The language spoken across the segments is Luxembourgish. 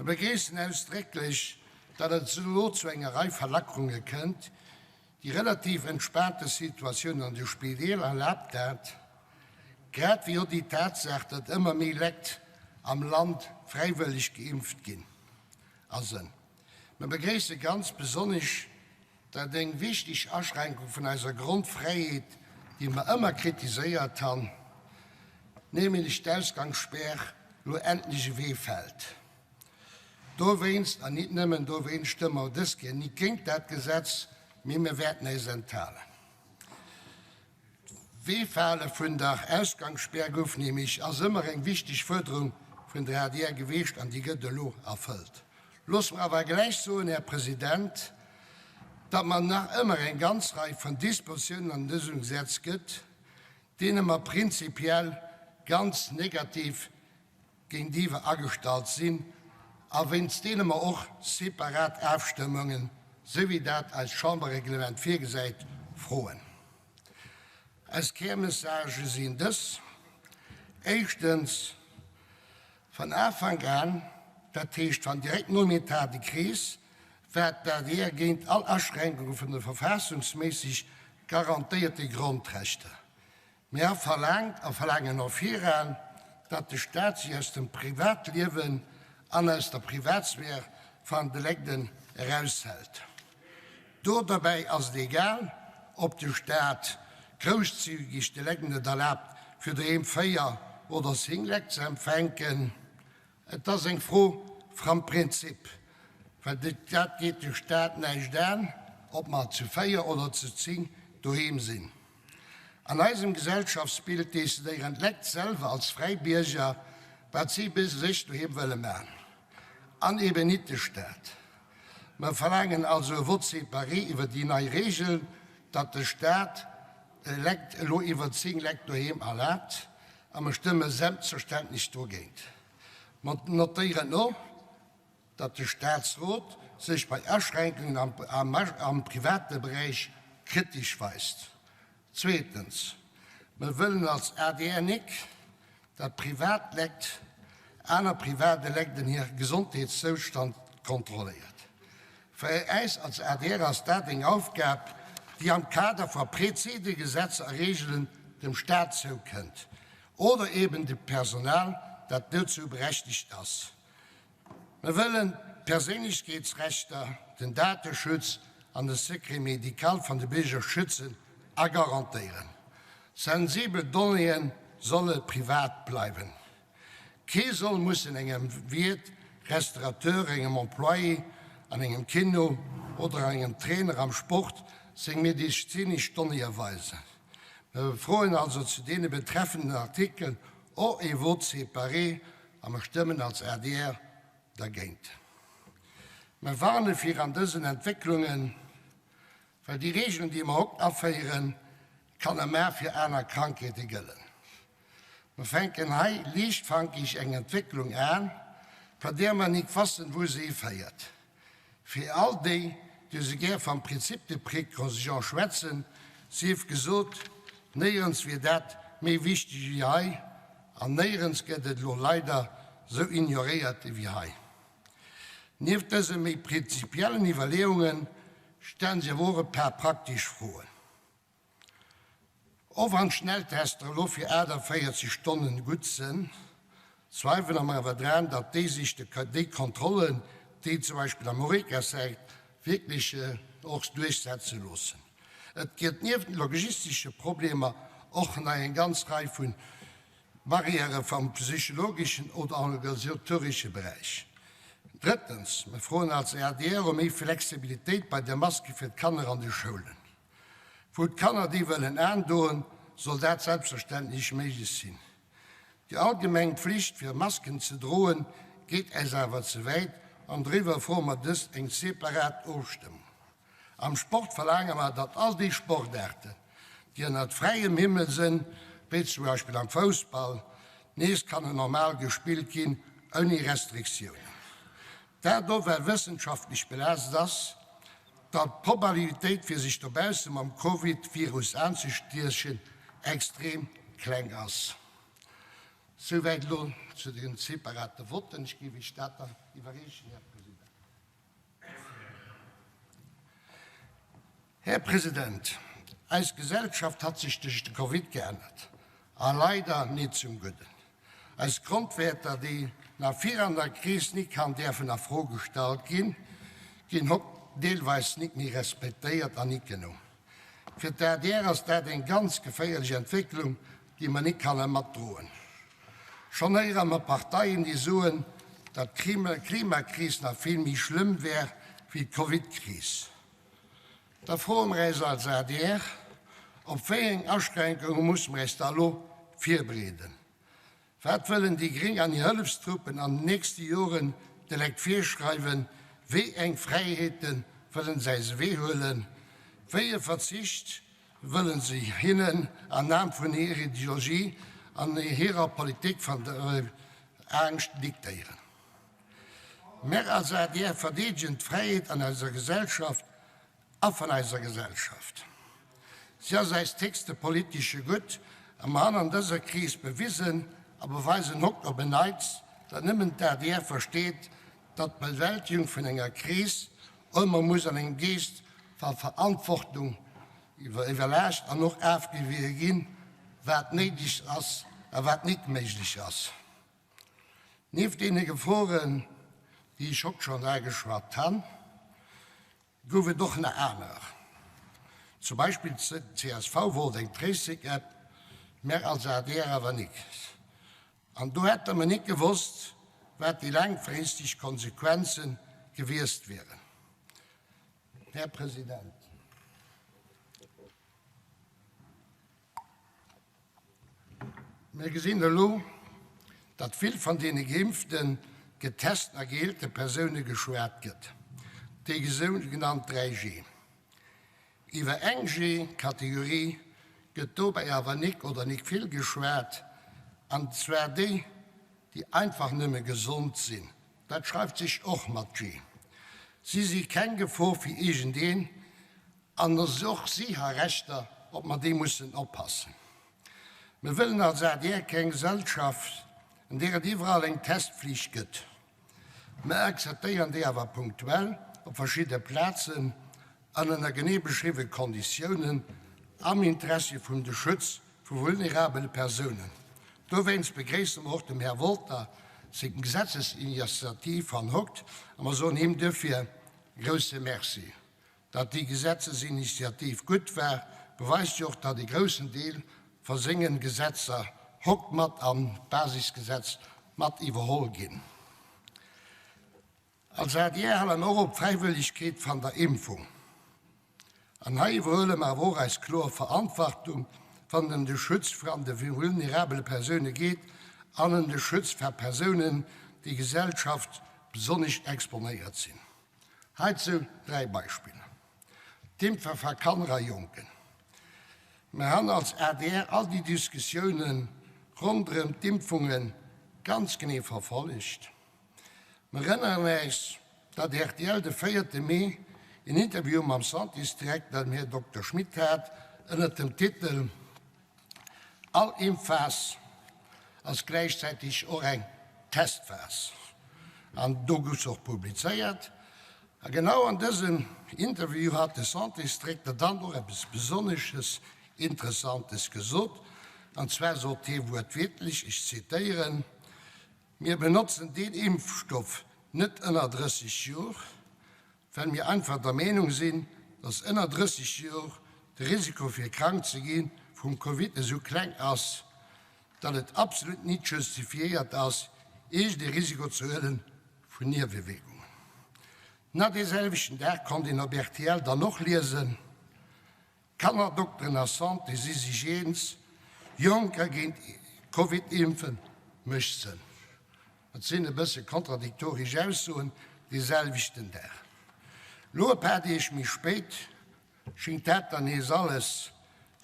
Mer begréissen ausdrécklech, datt et elo zu enger Rei Verlackerunge kënnt. Déi relativ entspaante Situatioun an de Spideeler erlaabt dat, grad wéi och déi Tatsaach, datt ëmmer méi Lekt am Land fräiwëlleg geimpft ginn a sënn. Mer begréisse ganz besonnesch, datt eng wichteg Aschränkung vun eiser Grondfräiheet, déi mer ëmmer kritiséiert han, nämlech d'Ausgangsspär, lo endlech ewee fält. Dowéinst, an nit nëmmen dowéinst, stëmme mer dës Kéier nit géint dat Gesetz, mee mir wäerten äis enthalen. D'Ewechfale vun der Ausgangsspär gouf nämlech ass ëmmer eng wichteg Fuerderung vun der adr geweecht an déi gëtt elo erfëllt. Loosst mer awer gläich soen, Här President, datt mer nach ëmmer eng ganz Rei vun Dispositiounen an dësem Gesetz gëtt, deene mer prinzipiell ganz negativ géintiwwer agestallt sinn a wéinst deene mer och separat Afstëmmungen, sou wéi dat eist Chamberreglement virgesäit, froen. Eis Kärmessagë sinn dës, Éischtens, Van Afank an, dat heescht van direkt nom Etat de crise, war d'ADR géint all Aschränkunge vun de verfassungsméisseg garantéierte Grondrechter. Mir ha verlaangt a verlaangen och viran, datt de Staat sech aus dem Privatliewen an aus der Privatsphär van de Legden eraushält. Do derbäi ass et egal, ob de Staat grousszügig de Legden et erlaabt, fir doheem 4 oder 10 Lekt ze empfänken. Et ass eng Fro vam Prinzip, well dat geet de Staat näischt aan, ob mer zu 4 oder zu 10 doheem sinn. An eisem Gesellschaftsbild decidéieren d'Lekt selwer als fräi Bierger, wat si bei sech doheem wëlle man, an eben nit de Staat. Mer verlaangen also e Vote séparé iwwer déi nei Regel, datt de Staat Lekt elo iwwer 10 Lekt doheem erlaabt, a mer stëmme selbstverständlech dogéint. Mer notéieren och, datt de Staatsrot sech bei Aschränkungen am private Beräich kritesch weist. Zweetens, mer wëllen als adr nik, datt privat Lekt aner private Lekten hir Gesondheetszoustand kontrolléiert. Fir äis als adr ass dat eng Aufgab, déi am Kader va prezide Gesetzer a Reegelen dem Staat zoukënnt oder eben dem Personal, dat dozou berechtegt ass. Mir wëllen d'Perséinlechkeetsrechter, den Dateschutz an de Secret médical van de Bierger schützen a garantéieren. Sensibel Donnéeë solle privat bleiwen. Kee soll mussen engem Wiert, Restaurateur, engem Employé an engem Kino oder engem Trainer am Sport seng medezinesch Donnéeë weisen. Mir froen also zu deene betreffenden Artikeln och ee Vote séparé A mer stëmmen als adr dergéint. Mer warne fir an dësen Entwécklungen, well déi Regeln, déi mer haut aféieren, kann am Mar fir aner Krankheete gëllen. Mer fänken hei liichtfankig eng Entwécklung an, van där mer nik wassen, wou se hiféiert. Fir all déi, déi esou gär vam Principe de précaution schwätzen, sief gesot, néierens wier dat méi wichteg ewéi hei, an néierens gëtt et elo leider esou ignoréiert ewéi hei. Nieft dëse méi prinzipiellen Iwwerleeunge stellen sech awer och e paar praktesch Froen. Och wann d'Schnelltester elo fir 48 Stonnen gutt sënn, zweiwele mer awer draan, datt déi sech déi Kontrollen, déi zum Beispill am Horeca-Sekt wierklech och duerchsetze loossen. Et gëtt nieft den logistesche Problemer och nach eng ganz Rei vu Barrièrë vam psychologeschen oder organisatoresche Beräich. Drëttens, mer froen als adr ëm méi Flexibilitéit bei de Maske fir d'Kanner an de Schoulen. Wou d'Kanner déi wëllen aandoen, soll dat selbstverständlech méiglech sinn. Déi allgemeng Pflicht fir Masken ze droen geet äis awer ze wäit an doriwwer froe mer dëst eng separat Ofstëmmung. Am Sport verlaange mer, datt all déi Sportaarten, déi ënnert fräiem Himmel sënn, wéi zum Beispill am Foussball, nees kannen normal gespillt ginn ouni Restriktiounen. Dat och well wëssenschaftlech belaasst ass, datt d'Probabilitéit fir sech dobausse mam Covid-Virus anzestiechen extrem kleng ass. Souwäit elo zu de separate Votten. Ech géif Iech dat dann iwwerreechen, Här President. Här President, eis Gesellschaft hat sech duerch de Covid geännert, a leider nit zum Gudden. Eis Grondwäerter, déi nach viraan der Kris nik han däerfen a Fro gestallt ginn, ginn hokt deelweis nik méi respektéiert an nik genuch. Fir d'ADR ass dat eng ganz geféierlech Entwécklung, déi mer nik kanne matdroen. Schonn héiere mer Parteien, déi soen, datt d'Klimakris nach vill méi schlëmm wär wéi d'Covidkris. Da froe mer äis als adr, Op wéi eng Aschränkunge musse mer äis da elo virbereeden? Wat wëllen déi Gréng an hir Hëllefstruppen an den nächste Joren de Lekt virschreiwen? Wéi eng Fräiheete wëllen se äis ewéihuelen? Wéi e Verzicht wëllen se hinnen am Nam vun hirer Ideologie an hirer Politik van der Angscht diktéieren? Mär als adr verdeedegen d'Fräiheet an eiser Gesellschaft a van eiser Gesellschaft. Si ass eist héchste politesche Gutt a mer han an dëser Kris bewisen a beweisen hokt op en Neits, datt nëmmen d'ADR versteet, datt d'Bewältigung vun enger Kris ëmmer muss an engem Geescht va Verantwortung iwwerlaascht an och afgewiege ginn, wat néideg ass a wat nik méiglech ass. Nieft deene Geforen, déi ech hokt schonn ageschwatt han, gouf et och nach aner. Zum Beispill d'CSV wollt eng Tracing-App, mär als adr awer nik. An do hätte mer nik gewosst, wat déi laangfristeg Konsequenze gewiesst wieren. Här President. Mir gesinn elo, datt vill van deene geimpften, getesten a geheelte Persoune geschwat gëtt, déi sougenannt 3G. Iwwer eng G-Kategorie gëtt dobäi awer nik oder nik vill geschwat, an zwar déi, déi einfach nëmme gesond sinn. Dat schreift sech och mat G. Si si keng Gefor fir iergendeen. An och si ha Rechter, op mer déi mussen oppassen. Mir wëllen als adr keng Gesellschaft, an där et iwwerall eng Testflicht gëtt. Mer akzeptéieren déi awer punktuell op verschidde Plazen an ënner genee beschriwwe Konditiounen am Interessi vum de Schutz vu vulnerabele Persounen. Dowéinst begréisse mer och dem Här Wolter seng Gesetzesinitiativ van hokt a mer soen him duerfir grousse Merci. Datt déi Gesetzesinitiativ gutt war, beweist jo och, datt e groussen Deel va sengen Gesetzer hokt mat an d'Basisgesetz mat iwwerholl ginn. Als adr hale mer och op d'Fräiwëllegkeet van der Impfung. An hei iwwerhuele mer awer och eis kloer Verantwartung, wann et ëm de Schutz van de vulnerabele Persoune geet an ëm de Schutz va Persounen, déi Gesellschaft besonnesch exponéiert sinn. Heizou 3 Beispiller, D'Impfe va Kanner a Jonken. Mer han als adr all déi Diskussiounen ronderëm d'Impfunge ganz genee verfollegt. Mer erënneren äis, datt rtl de véierte Mee en Interview mam Santésdirekter, dem Här Dokter Schmit hat, ënnert dem Titel All Impfphas ass gläichzäiteg och eng Testphas. An do gouf se och publizéiert. A genau an dësem Interview hat de Santésdirekter dann och eppes Besonnesches Interessantes gesot, an zwar sot hie wuertwiertlech, ech zitéieren, Mir benotzen deen Impfstoff net ënner 30 Jor, well mir einfach der Meenung sinn, dass ënner 30 Jor de Risiko fir krank ze gi vum Covid esou kleng ass, datt et absolut nit justifiéiert ass, iergend ee Risiko ze huele vun Niewewierkungen. Nach dee selwechten Dag konnt een op rtl dann och liesen, Kannerdokteren a Santé si sech eens, Jonker géint Covid impfen mécht Sënn. Dat sinn e bësse kontradiktoresch Aussoen dee selwechten Dag. Lo e paar Deeg méi spéit schéngt dat dann nees alles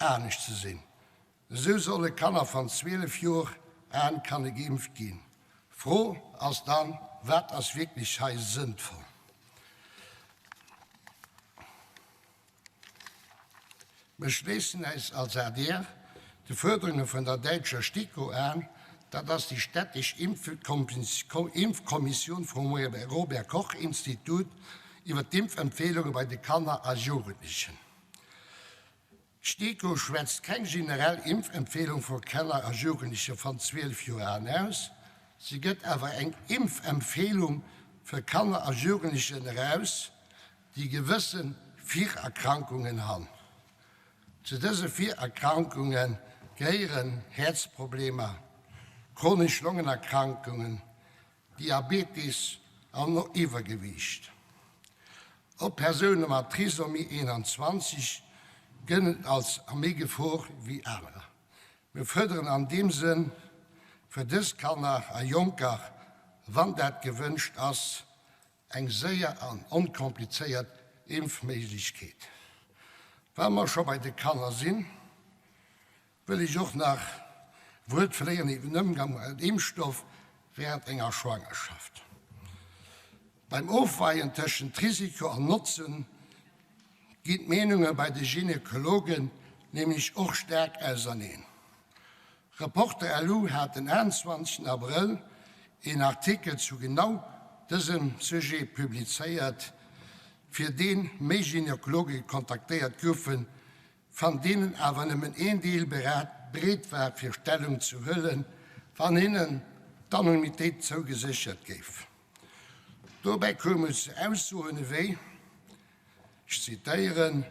anescht ze sinn. Esou solle Kanner van 12 Joer aan kanne geimpft ginn. Fro ass dann, wat ass wierklech hei sënnvoll? Mir schléissen äis als adr de Fuerderunge vun der däitscher STIKO aan, Dat ass déi städtesch Impfkommissioun vum Robert Koch Institut iwwer d'Impfempfeelunge bei de Kanner a Jugendlechen. D'Steko schwätzt keng generell Impfempfeelung fir Kanner a Jugendlecher van 12 Joer an aus, si gëtt awer eng Impfempfeelung fir Kanner a Jugendlechen eraus, déi gewësse Virerkrankungen han. Zu dëse Virerkrankunge gehéieren Häerzproblemer, chronesch Longenerkrankungen, Diabetes an Iwwergewiicht. Och Persoune mat Trisomie 21 gëllen als a méi Gefor wéi anerer. Mir fuerderen an deem Sënn fir dës Kanner a Jonker, wann dat gewënscht ass, eng séier an onkomplizéiert Impfméiglechkeet. Wa mer scho bei de Kanner sinn, wëll ech och nach e Wuert verléieren iwwer den Ëmgang mat Impfstoff während enger Schwangerschaft. Beim Ofweien tëschent Risiko an Notzen ginn d'Meenunge bei de Gynekologen nämlech och staark auserneen. Reporter LU hat den 21 Abrëll een Artikel zu genau dësem Sujet publizéiert, fir dee méi Gynekologe kontaktéiert goufen, van deenen awer nëmmen een Deel bereet war fir Stellung ze huelen, wann hinnen d'Anonymitéit zougeséchert géif. Dobäi koum et zu Aussoen ewéi, ech zitéieren,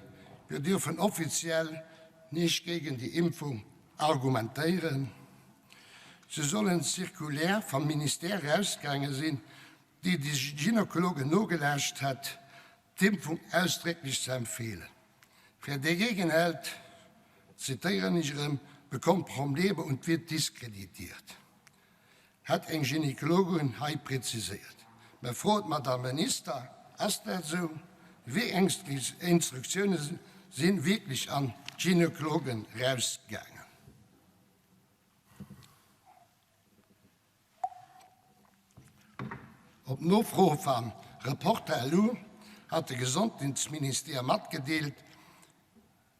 Wir dürfen offiziell nicht gegen die Impfung argumentieren. Se soll en Circulaire vam Ministère erausgaange sinn, déi de Gynekologen nogelaascht hätt, d'Impfung ausdrécklech ze empfeelen. Wer dergegen hält, zitéieren ech erëm, bekommt Probleme und wird diskreditiert, hätt eng Gynekologun hei präziséiert. Mä frot d'Madame Minister, ass dat esou? Wéi eng Instruktioune si wierklech an d'Gynekologen erausgaangen? Op Nofro vam Reporter LU hat de Gesondheetsministère matgedeelt,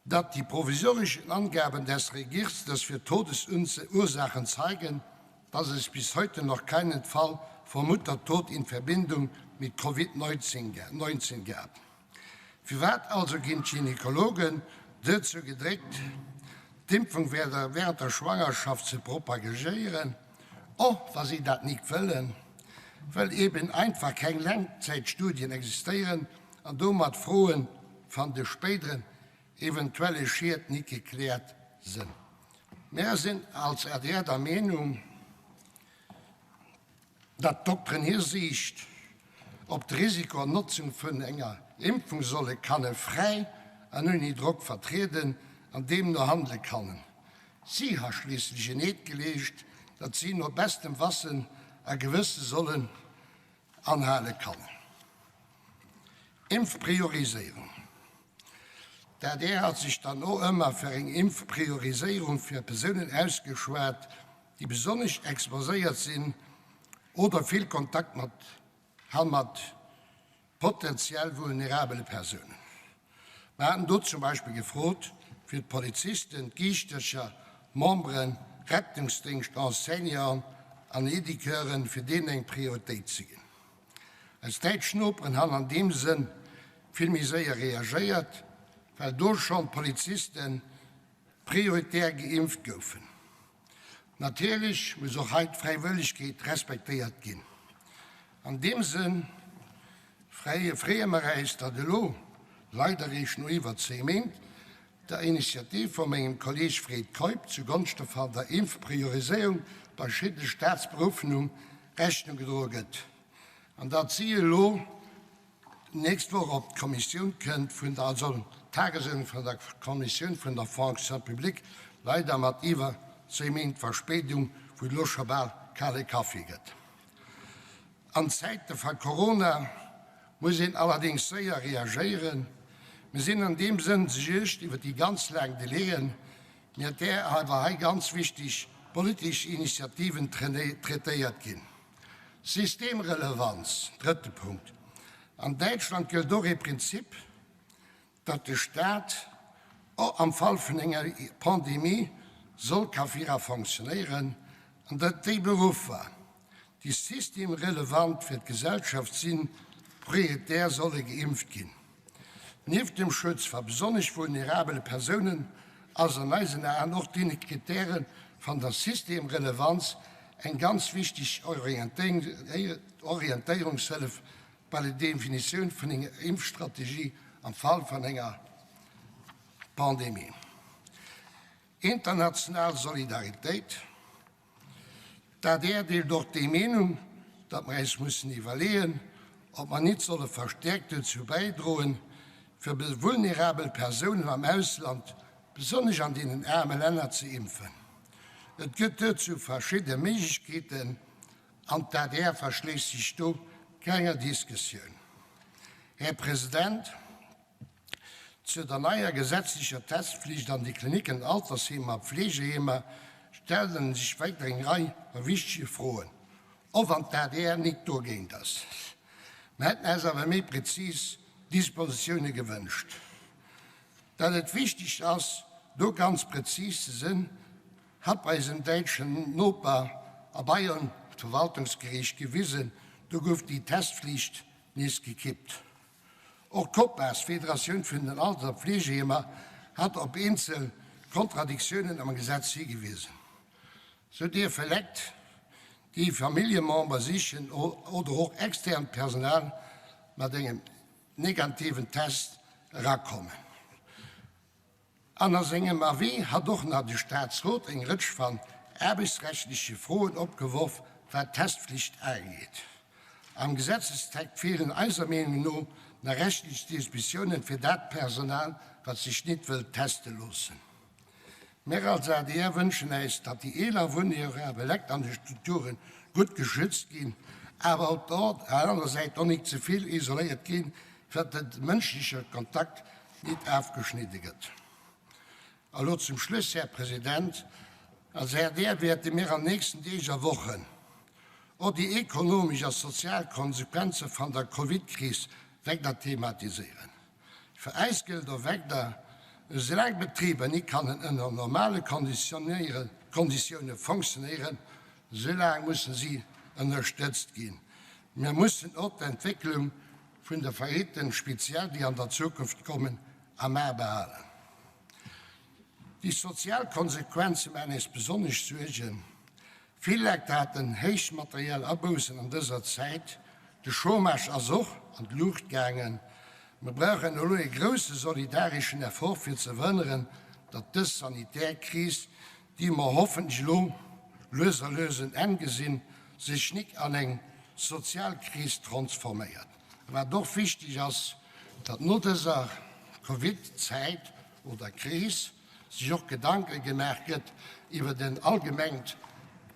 datt die provisorischen Angaben des Registers für Todesursachen zeigen, dass es bis heute noch keinen Fall von Muttertod in Verbindung mit Covid-19 gab. Firwat also ginn d'Gynekologen duerzou gedréckt, d'Impfung während der Schwangerschaft ze propagéieren, och wa si dat nik wëllen, well eben einfach keng Laangzäitstudien existéieren an domat d'Froen van de spéideren eventuelle Schied nik gekläert sënn. Mär sinn als adr der Meenung, datt d'Dokteren hir Siicht op de Risiko an d'Notzung vun enger Impfung solle kanne fräi an ouni Drock vertrieden an deemno handele kannen. Si ha schliisslech en Eed geleescht, datt si no bestem Wassen a Gewësse sollen anhale kannen. Impfprioriséierung, D'adr hat sech dann och ëmmer fir eng Impfprioriséierung fir Persounen ausgeschwat, déi besonnesch exposéiert sinn oder vill Kontakt mat ha mat potentiell vulnerabele Persounen. Mer haten do zum Beispill gefrot, fir d'Polizisten, d'Giischtercher, d'Memberen, Rettungsdéngscht, Enseignanten an Eduqueuren, fir deenen eng Prioritéit ze ginn. Eis däitsch Noperen han an deem Sënn vill méi séier reagéiert, well do schonn d'Polizisten prioritär geimpft goufen. Natierlech muss och hei d'Fräiwëllegkeet respektéiert ginn. An deem Sënn freeë mer äis, datt elo, leider eréischt no iwwer 10 Méint, der Initiativ vu mengem Kolleeg Fred Keup zu Gonschte van der Impfprioriséierung bei verschiddene Staatsberuffen Rechnung gedroe gëtt an datt si elo d'nächst Woch op d'Kommissioun kënnt vun der, also d'Tagesuerdnung vun der Kommissioun vun der Fonction publique, leider mat iwwer zwéi Méint Verspéidung, wou et elo scho bal kale Kaffi gëtt. An Zäite va Corona muss een allerdéngs séier reagéieren. Mir sinn an deem Sënn besuergt iwwer déi ganz laang Délaiën, mä där awer hei ganz wichteg politesch Initiativen traitéiert ginn. Systemrelevanz, drëtte Punkt. An Däitschland gëllt och ee Prinzip, datt de Staat och am Fall vun enger Pandemie soll ka vira fonctionnéieren. An datt déi Beruffer, déi systemrelevant fir d'Gesellschaft sinn, prioritär solle geimpft ginn. Nieft dem Schutz va besonnesch vulnerabele Persounen ass an eisen Aen och deene Kritäre van der Systemrelevanz eng ganz wichteg Orientéierungshëllef bei der Definitioun vun enger Impfstrategie am Fall van enger Pandemie. International Solidaritéit. D'ADR deelt och déi Meenung, datt mer äis mussen iwwerleeën, ob mer nit solle verstäerkt dozou bäidroen, fir vulnerabel Persounen am Ausland, besonnesch an deenen aarme Länner, ze impfen. Et gëtt duerzou verschidde Méiglechkeeten an d'ADR verschléisst sech do kenger Diskussioun. Här President, Zu der neier gesetzlecher Testflicht an de Klinicken, Altersheemer a Pflegeheemer stellen sech weider eng Rei a wichtege Froen, och wann d'ADR nik dogéint ass. Mer hätten eis awer méi prezis Dispositioune gewënscht. Dat et wichteg ass, do ganz prezis ze sinn, hat bei eisem däitschen Noper a Bayern d'Verwaltungsgeriicht gewisen, do gouf déi Testflicht nees gekippt. Och d'Copas, Federatioun vun den Alters a Pflegeheemer, hat op eenzel Kontradiktiounen am Gesetz higewisen. Sou dierfe Lekt, déi Familljemember sichen oder och externt Personal mat engem negativen Test erakommen. An a sengem Avis hat och nach de Staatsrot eng Rëtsch van aarbechtsrechtliche Froen opgeworf, wat d'Testflicht ageet. Am Gesetzestext feelen eiser Meenung no nach rechtlech Dispositiounen fir dat Personal, wat sech nit wëllt teste loossen. Mär als adr wënschen äis, datt déi eeler vulnerabel Lekt an de Strukture gutt geschützt ginn, awer op der anerer Säit och nik ze vill isoléiert ginn, fir datt de mënschleche Kontakt nit afgeschnidde gëtt. A lo zum Schluss, Här President, als adr wäerte mir an nächsten Deeg a Wochen och déi ekonomesch a sozial Konsequenze van der Covidkris wegder thematiséieren. Fir äis gëllt och wegder, Esoulaang d'Betriber nit kannen ënner normale Konditioune fonctionnéieren, esoulaang mussen si ënnerstëtzt ginn. Mir mussen och d'Entwécklung vun de Faillitten, speziell déi an der Zukunft kommen, am A behalen. Déi sozial Konsequenze maachen eis besonnesch Suergen. Vill Leit haten héich materiell Aboussen an dëser Zäit. De Chômage ass och an d'Luucht gaangen. Mir brauchen elo ee grousse solidareschen Effort fir ze verhënneren, datt dës sanitär Kris, déi mer hoffentlech elo lues a lues en Enn gesinn, sech nik an eng sozial Kris transforméiert. A wat och wichteg ass, datt no dëser Covid-Zäit oder Kris sech och Gedanke gemaach gëtt iwwert en allgemengt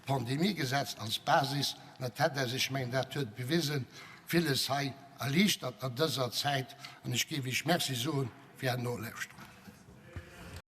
Pandemiegesetz als Basis. Dat hätt eis, ech mengen dat huet bewisen, villes hei erliichtert an dëser Zäit. An ech géif Iech Merci soe fir Är Nolauschterung.